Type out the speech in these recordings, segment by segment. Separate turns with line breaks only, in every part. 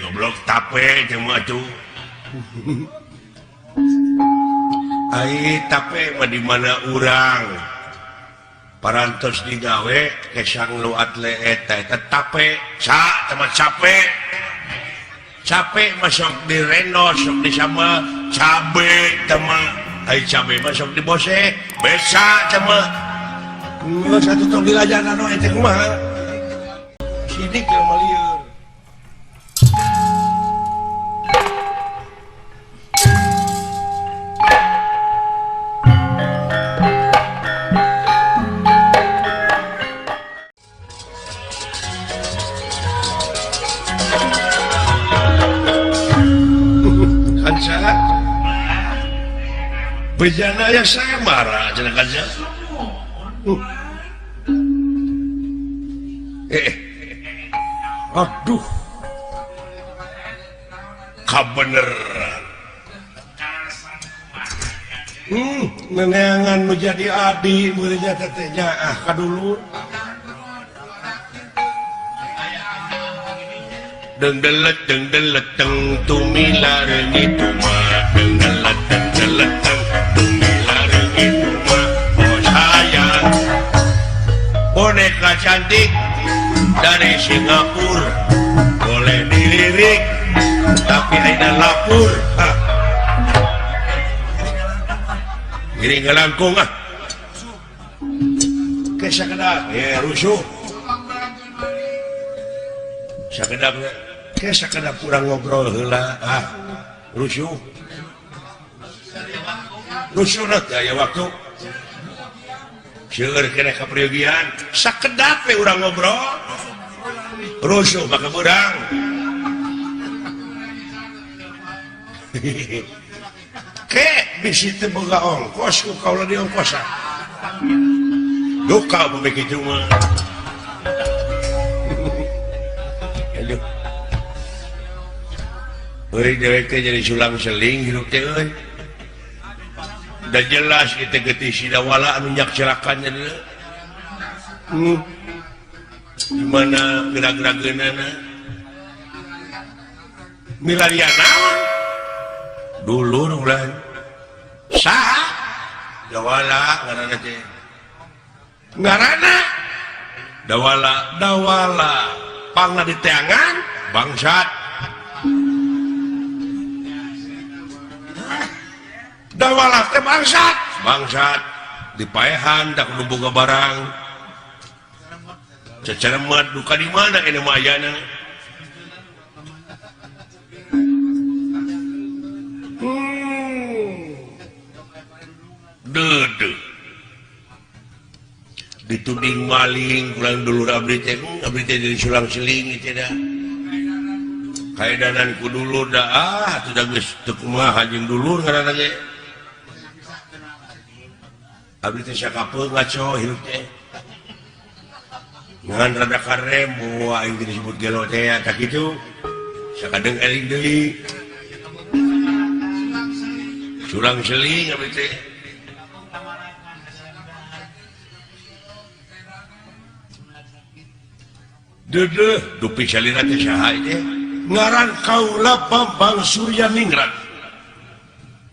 Goblok tape teh mah atuh. Ai tape mah di mana urang parantos digawe kesang lu atle eta eta tape sa teman capek capek masuk di reno sok di sama cabe teman ai cabe masuk di bose besa teman satu tong dilajanan anu eta kumaha sidik jelema lieur. Bejana ya saya marah cenah kanca. Aduh. Kabeneran. Neneangan menjadi adi muridnya teh nyaah ka dulur. Deng delet teng tumila reungit tuma deng delet teng tumila reungit tuma. Oh sayang, boneka cantik dari Singapura boleh dilirik tapi aina lapur. Giring ngalangkung ah. Ke sakedap ya rusuh. Sakedap ke sakedap kurang ngobrol heula ah rusuh. Rusuh lah aya waktu. Seueur keneh kapriogian sakedap we urang ngobrol. Rusuh maka urang. Ke bisi teu boga ongkos ku kaula di ongkosan. Duka bumi kitu mah. Aduh. Euy dewek teh jadi sulang seling hirup teh euy. Da jelas ieu teh getih sidawala anu nyak celakannya deui. Di mana gerak-gerakeunana? Milariana dulur ulah saha dawala ngaranna teh ngaranna dawala dawala pangna diteangan bangsat dawala teh bangsat bangsat dipaehan da kudu boga barang ceceremet duka di mana ini mah ayana. Dede dituding maling kurang dulur abdi teh abdi teh jadi sulang seling teh da kaedanan ku dulur da ah atuh da geus teu kumaha jeung dulur ngaranna ge abdi teh sakapeung ngaco hirup teh ngan rada karem moal aing disebut gelo teh tah kitu sakadeng eling deui sulang seling abdi teh. Dedeh dupi salira teh saha teh ngaran kaula Bambang Suryaningrat.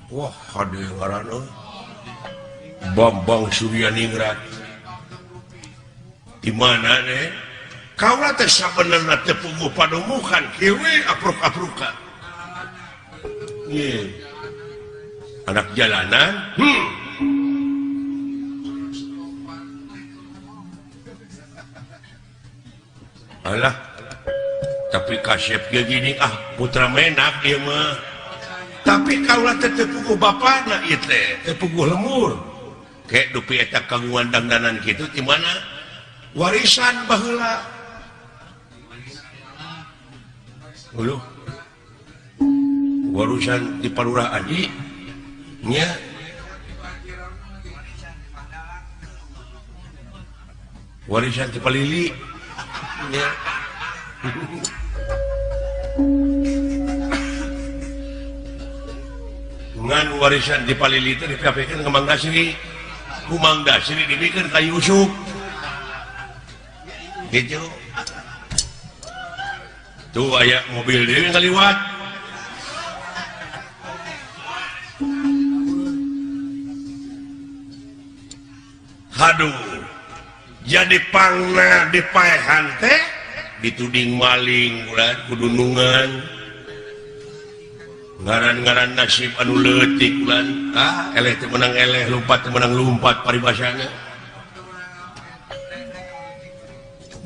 Wah hade ngaran euy Bambang Suryaningrat. Di mana teh? Kaula teh sabenerna teh puguh padumukan kieu we apruk-aprukan. Ye. Anak jalanan. Alah, tapi kasep ge gini ah putra menak ieu mah. Tapi kaula teh teu puguh bapana ieu teh, teu puguh lemur. Ke dupi eta kagungan dangdanan kitu di mana? Warisan baheula. Uluh. Warisan di Palurah Aji nya. Warisan di Palili nya. Ngan warisan di Palili teh dipikeun ka Mang Dasri. Ku Mang Dasri dibikeun ka Yusuf. Gitu. Tuh aya mobil deui ngaliwat. Haduh, jadi pangna dipaehan teh dituding maling ulah kudunungan. Ngaran-ngaran nasib anu leutik ulan. Ah, eleh teu meunang eleh, lumpat teu meunang lumpat paribasana.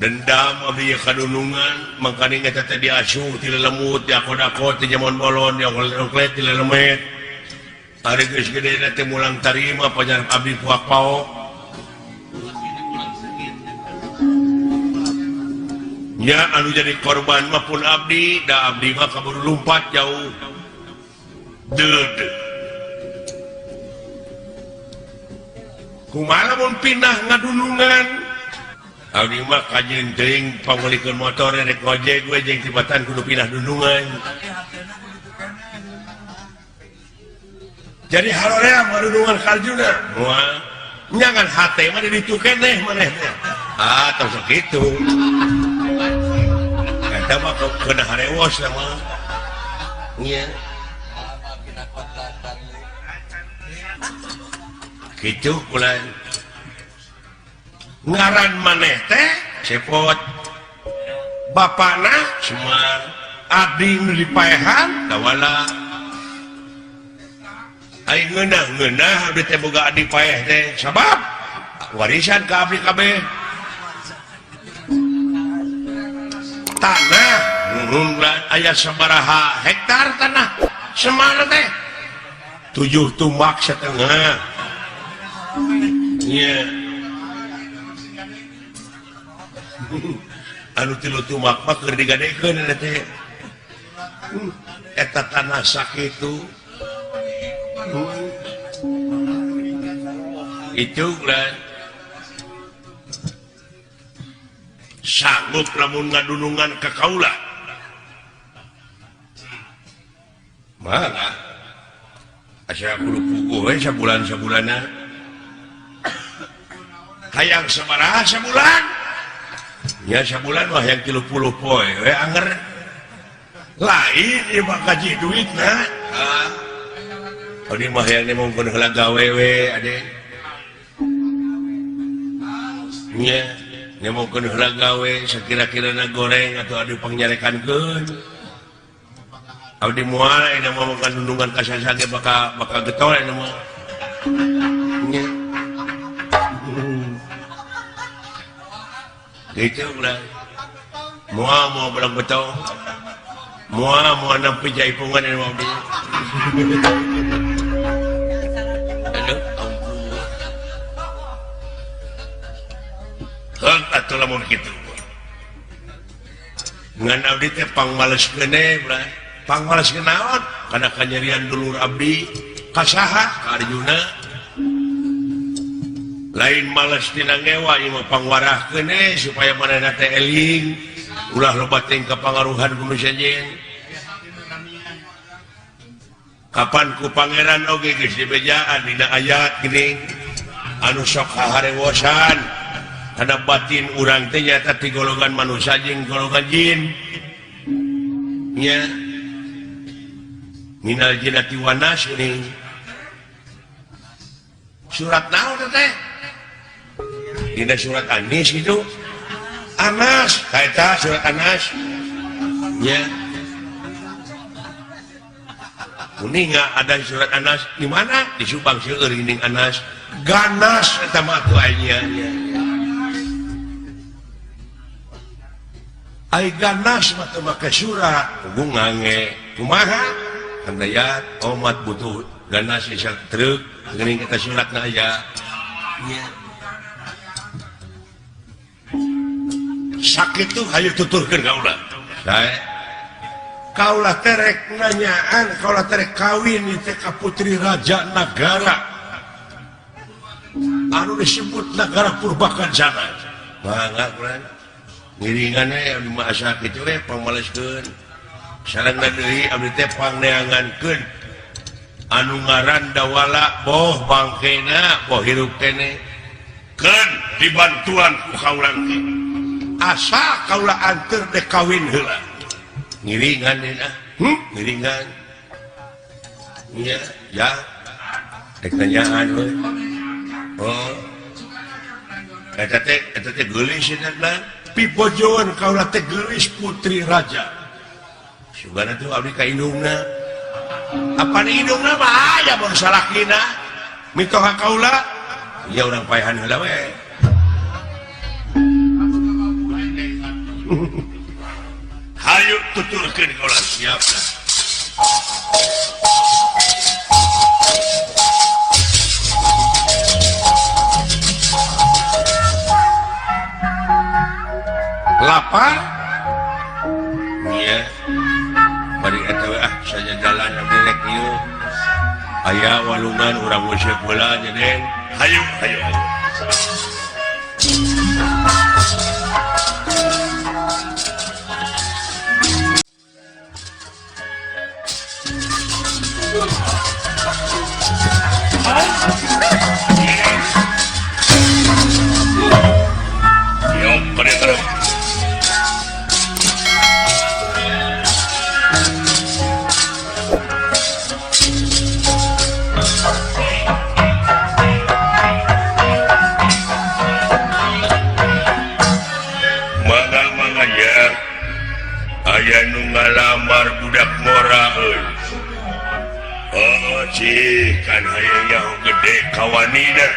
Dendam abdi kadunungan mangkaning eta teh diasuh ti lelemut diakod-akod ti jamon bolon dioklet ti lelemet. Ari geus gede teh mulang tarima pajar abdi puak paok. Nya anu jadi korban mah pun abdi, da abdi mah kaburu lumpat jauh. Deud. Kumaha lamun pindah ngadunungan? Abdi mah kajeun teuing pangmeulikeun motor rek ngojek we jeung tibatan kudu pindah dunungan. Jadi haroream ngadunungan ka Arjuna. Moal nyangan hate mah di ditu keneh maneh teh. Ah, tong sakitu. Eta mah keuna harewos mah. Nya. Kitu ulah ngaran maneh teh cepot bapana Semar abdi nu dipaehan dawala ai ngeunah-ngeunah abdi teh boga adi paeh teh sabab warisan ka abdi kabeh tanah nuhun aya sabaraha hektar tanah Semar teh 7 tumbak setengah nya anu 3 tumbak mah keur digadekeun eta teh eta tanah sakitu itu lah sanggup lamun ngadunungan ka kaula mana asa kudu puguh we sabulan-sabulanna hayang sabaraha sabulan ya sabulan mah yang 30 poe we anger lain ieu mah gaji duitna ah abdi mah hayang nemongkeun heula gawe we ade nya nemongkeun heula gawe sakira-kirana goreng atau adu pangnyarekankeun abdi moal eta mah makan dundungan ka sasa ge bakal getol eta mah nya gitu ulah moal moal belang betong moal moal nampi jaipungan eta mah abdi. Aduh ampun heuk atuh lamun kitu ngan abdi teh pangmales keneh ulah pangmales kenaon kana kanyerian dulur abdi ka saha ka Arjuna lain males tina ngewa ieu mah pangwarah keneh supaya manehna teh eling ulah loba teuing kapangaruhan ku nu sejen kapan ku pangeran oge geus dibejaan dina ayat geuning anu sok haharewosan kana batin urang teh nyaeta ti golongan manusia jeung golongan jin nya minal jinnati wan nas geuning surat naon teh dina surat Anis gitu Anas eta surat Anas nya kuninga ada surat Anas di mana di Subang seueur geuning Anas ganas eta mah atuh aya ai ganas mah teu make surat kudu ngange kumaha handayat omat butuh ganas isa truk geuning eta suratna aya nya sakitu hayu tuturkeun ka ulah sae kaulah terek nanyaan kaulah terek kawin teh ka putri raja nagara anu disebut nagara Purbakancana mangga kurang ngiringan we abdi mah asa kitu we pangmaleskeun sareng deui abdi teh pangneangankeun anu ngaran dawala boh bangkena boh hirup keneh keun dibantuan ku kaula teh asa kaula anteur dek kawin heula. Ngiringan ah. Ngiringan. Iya, ya. Rek tanyaan we. Oh. Eta teh geulis eta teh. Pibojoan kaula teh geulis putri raja. Sugana tuh abdi ka indungna. Apa ni indungna mah aya mun salakina. Mitoha kaula, ya urang paehan heula we. Hayu tuturkeun kaula siap lah. Lapar? Iya. Bari eta we ah saja jalan abdi rek ieu. Aya walungan urang musik heula nya Neng. Hayu hayu hayu. Aya nu ngalamar budak ngora euy. Oh, cih kan hayang nyaho gede kawanina.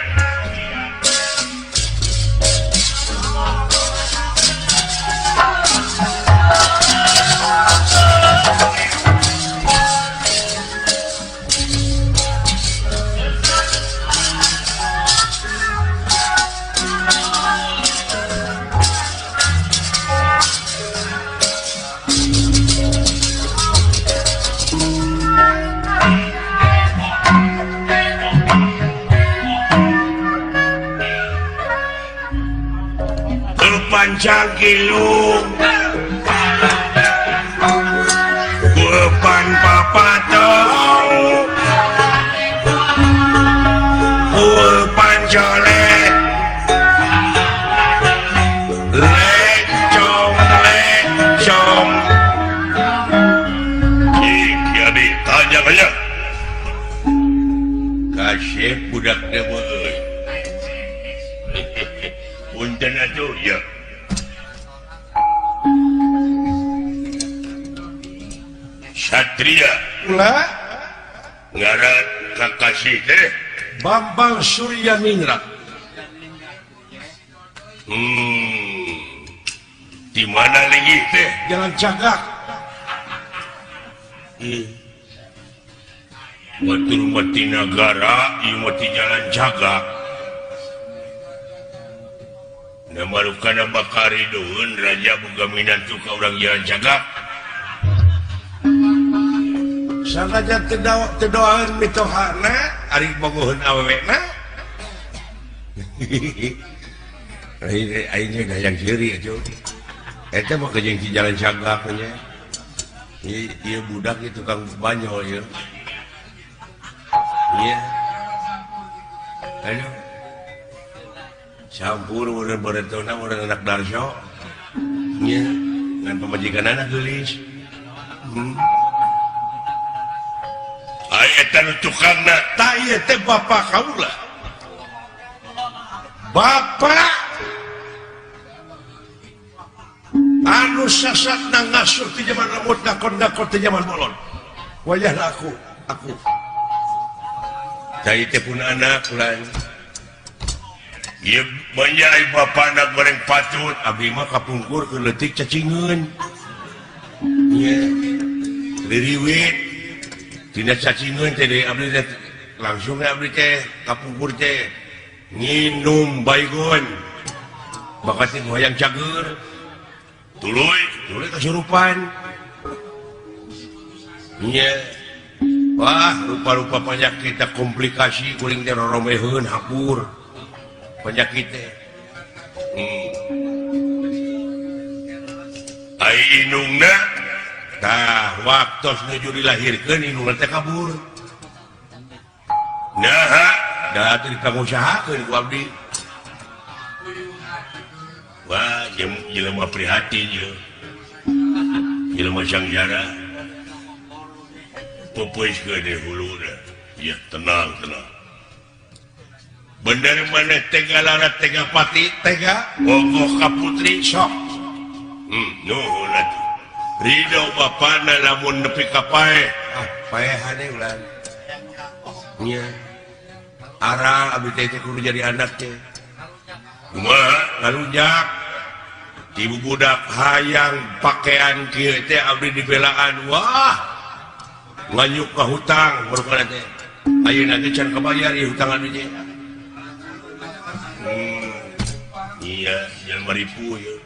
Pancang kilung Kupan papatong Kupan colet Lecong lecong. Ih, tanya banyak. Kasih budak dewa euy. Punten atuh ya. Satria
ulah
ngaran kakasih teh
Bambang Suryaningrat.
Di mana lagi teh?
Jalan Cagak.
Batur mati nagara, ieu mati Jalan Cagak. Namarukana bakari duhun raja boga minantu ka urang Jalan Cagak.
Sanajan teu doaeun mitohana
ari bogoheun awewena. Aing ge hayang seuri atuh. Eta mah jeung si Jalan Cagak nya. Ieu budak ieu tukang banyol ieu. Iya. Aduh. Campur urang baretona urang anak Darso. Nya, ngan pamajikanana geulis. Aya teh tukangna,
tah ieu teh bapa kaula. Bapak anu sasatna ngasuh ti jaman lemut ngakon-ngakon ti jaman bolon. Wayahna aku.
Tah ieu teh pun anak ulah. Ieu banyak bapana goreng patut, abdi mah kapungkur keur leutik cacingeun. Nya. Liriwit tina cacingeun teh deui abdi teh langsung abdi teh kapungkur teh nginum baygon. Bakat teh hoyong cager. Tuluy, tuluy kasurupan. Nya. Wah, rupa-rupa penyakit komplikasi kuring teh roromeheun hapur. Penyakit teh. Ai indungna tah waktos nuju dilahirkeun indungna teh kabur. Naha, da teu dipangusahakeun ku abdi. Wah, jelema prihatin ieu. Jelema sangjara pepeus gede huluna. Ya tenang tenang. Bener maneh tega lara tega pati tega bogoh ka putri sok. Nuhun atuh. Ridho bapana lamun nepi ka paeh. Ah, paehan ulah. Nya. Arah abdi teh kudu jadi anak teh. Kumaha ngarujak. Ibu budak hayang pakaian kieu teh abdi dibelaan. Wah. Nganyuk ka hutang baru teh. Ayeuna teh can kabayar ieu hutang abdi teh. Iya, jelema ripu ieu.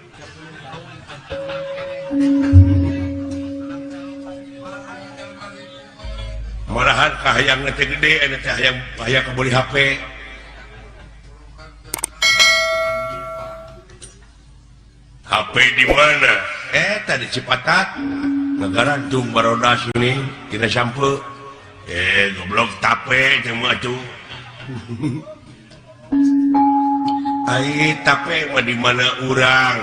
Malahan kahayang teh gede eta teh hayang hayang kabeli HP. HP di mana? Tadi Cipatat. Ngagarantung barodas ini tina sampe. Goblok tape teh mah atuh. Ai tape mah di mana urang?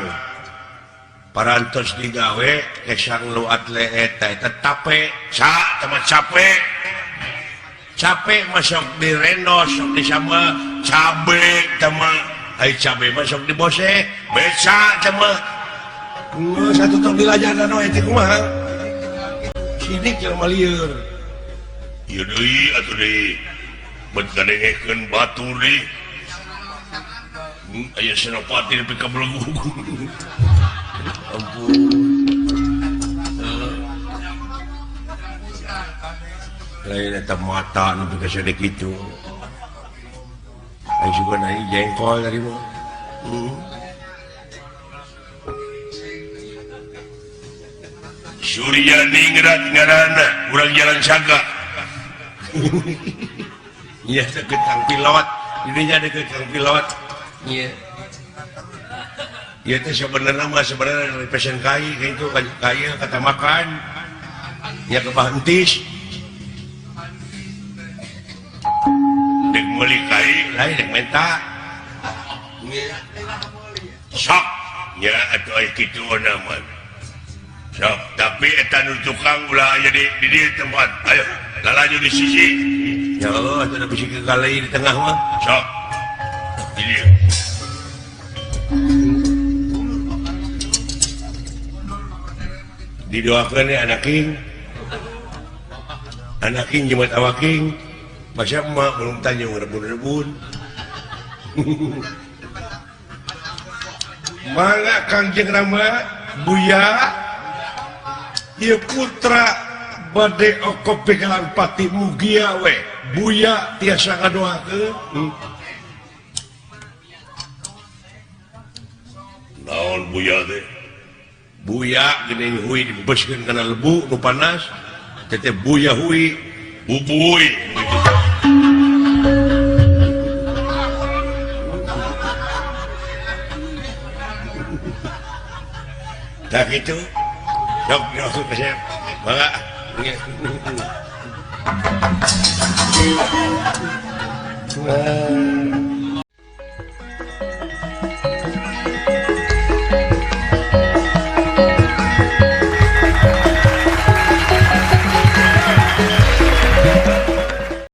Parantos digawe kesang lu atle eta eta tape sa teman capek capek masuk di rendo sok di sama cabe teman ai cabe masuk di bose beca teman satu tong dilajaran we teh kumaha sidik jelema lieur ieu deui atuh deui bet kadengekeun batur deui aya senopati nepi ka belegu. Ampun. Lain eta mata nu pika sedek kitu. Ai sugan ai jengkol tadi mah. Surya Ningrat ngaranna urang jalan Saga. Iya deket Kang Pilot, dirinya deket Kang Pilot. Iya. Iya teh sebenarnya mah sebenarnya dari pesen kai gitu kai kata makan. Ya kebantis. Dek meuli kai lain dek menta. Sok nya atuh aya kitu mah. Sok tapi eta nu tukang ulah aya di dieu tempat. Ayo lalajo di sisi. Ya Allah atuh da bisi kegalai di tengah mah. Sok. Di dieu. Didoakan ya anak king jumat awaking masa emak belum tanya rebun-rebun. Mangga Kangjeng Rama Buya ieu putra bade okop pikelan pati mugia we Buya tiasa ngadoakeun. Naon Buya teh? Buya geuning hui dibebaskeun kana lebu nu panas teh buya hui bubuy tak gitu sok sok kasep mangga.